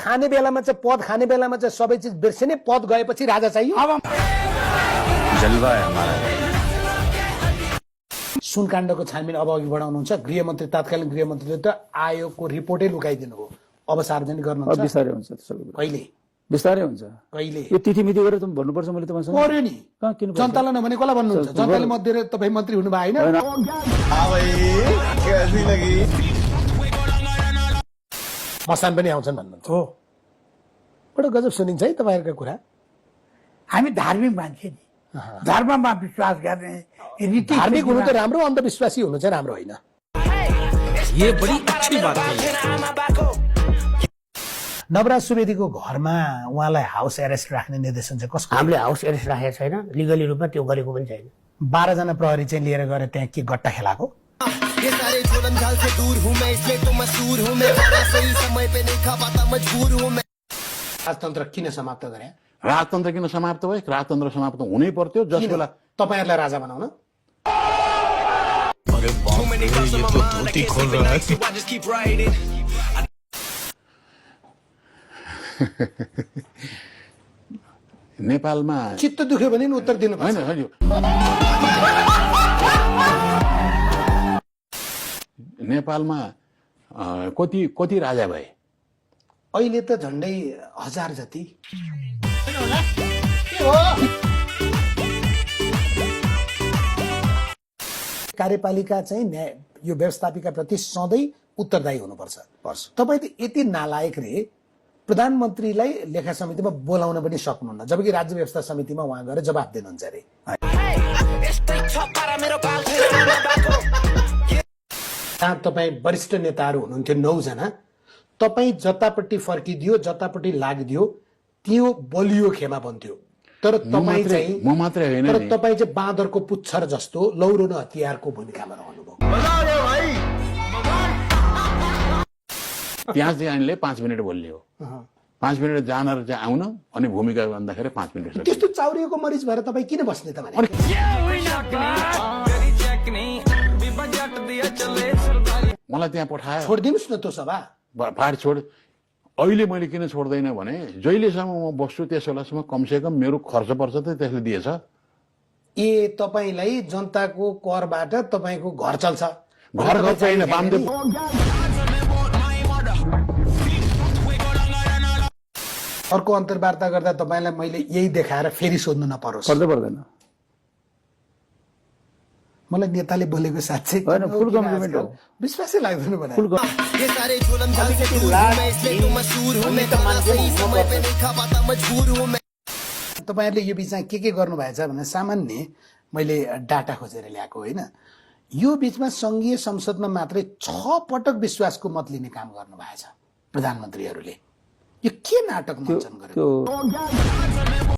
खाने बेलामा चाहिँ पद खाने बेलामा चाहिँ सबै चिज बिर्सिने, पद गएपछि राजा चाहियो। जलवा है हमारा। सुनकाण्डको छानबिन अब अघि बढाउनुहुन्छ। गृहमन्त्री, तत्कालीन गृहमन्त्रीले त आयोगको रिपोर्टै लुकाइदिनु हो, अब सार्वजनिक गर्नुहुन्छ। बिस्तारै हुन्छ त्यसो भए। कहिले बिस्तारै हुन्छ। कहिले यो तिथिमिति गरेर तुम भन्नुपर्छ मैले तपाईँसँग। पर्यो नि, कहाँ किन जनतालाई नभने कसलाई भन्नुहुन्छ? जनताले मत दिएर तपाईँ मन्त्री हुनुभयो होइन? मसान पनि आउँछन् भन्नुहुन्छ हो। बडो गजब सुनिन्छ है तपाईँहरूका कुरा। हामी धार्मिक मान्छे नि, धर्ममा विश्वास गर्ने, रीति धार्मिक हुनु त राम्रो, अन्धविश्वासी हुनु चाहिँ राम्रो होइन। ये बड़ी अच्छी बात है। नवराज सुवेदीको घरमा उहाँलाई हाउस एरेस्ट राख्ने निर्देशन चाहिँ कसको? हामीले हाउस एरेस्ट राखेको छैन, लिगली रूपमा त्यो गरेको पनि छैन। 12 जना प्रहरी चाहिँ लिएर गएर त्यहाँ के गट्टा खेलाको? राजतन्त्र किन समाप्त गरे? राजतन्त्र किन समाप्त भयो? राजतन्त्र समाप्त हुनै पर्थ्यो जस बेला तपाईहरुलाई राजा बनाउन। नेपालमा चित्त दुख्यो भने नि उत्तर दिनु हैन। नेपालमा कति राजा भए? अहिले त झन्डै 1000 जति। कार्यपालिका चाहिँ यो व्यवस्थापिका प्रति सधैँ उत्तरदायी हुनुपर्छ। तपाईँ त यति नालायक रे, प्रधानमन्त्रीलाई लेखा समितिमा बोलाउन पनि सक्नुहुन्न, जबकि राज्य व्यवस्था समितिमा उहाँ गएर जवाफ दिनुहुन्छ अरे। तपाईँ वरिष्ठ नेताहरू हुनुहुन्थ्यो 9 जना, तपाईँ जतापट्टि फर्किदियो, जतापट्टि लाग्दियो त्यो बलियो खेमा बन्थ्यो। तर तपाईँ चाहिँ म मात्रै होइन, तर तपाईँ चाहिँ बाँदरको पुच्छर जस्तो लौरो न हतियारको भूमिकामा रहनुभयो। त्यहाँ चाहिँ हामीले 5 मिनट बोल्ने हो। 5 मिनट जान र चाहिँ आउन, अनि भूमिका भन्दाखेरि 5 मिनट। त्यस्तो चाउरिएको मरिच भएर तपाईँ किन बस्ने त भने? मलाई त्यहाँ पठायो, छोडिदिनुस् न त्यो सभा। फाड छोड। अहिले मैले किन छोड्दैन भने जहिलेसम्म म बस्छु त्यस बेलासम्म कमसेकम मेरो खर्च पर्छ त त्यसले दिएछ। ए तपाईलाई जनताको करबाट तपाईको घर चल्छ? घर छैन। वामदेव अर्को अन्तर्वार्ता गर्दा तपाईलाई मैले यही देखाएर फेरि सोध्नु नपरोस्। पर्दैन। मलाई नेताले बोलेको साँच्चै हैन, फुल कम्प्लिमेन्ट हो। विश्वासै लाग्दैन भने। तपाईहरुले यो बीचमा के गर्नु भएछ भने सामान्य मैले डाटा खोजेर ल्याएको होइन। यो बीचमा संघीय संसदमा मात्रै 6 पटक विश्वासको मत लिने काम गर्नु भएछ प्रधानमन्त्रीहरूले। यो के नाटक मञ्चन गर्यो?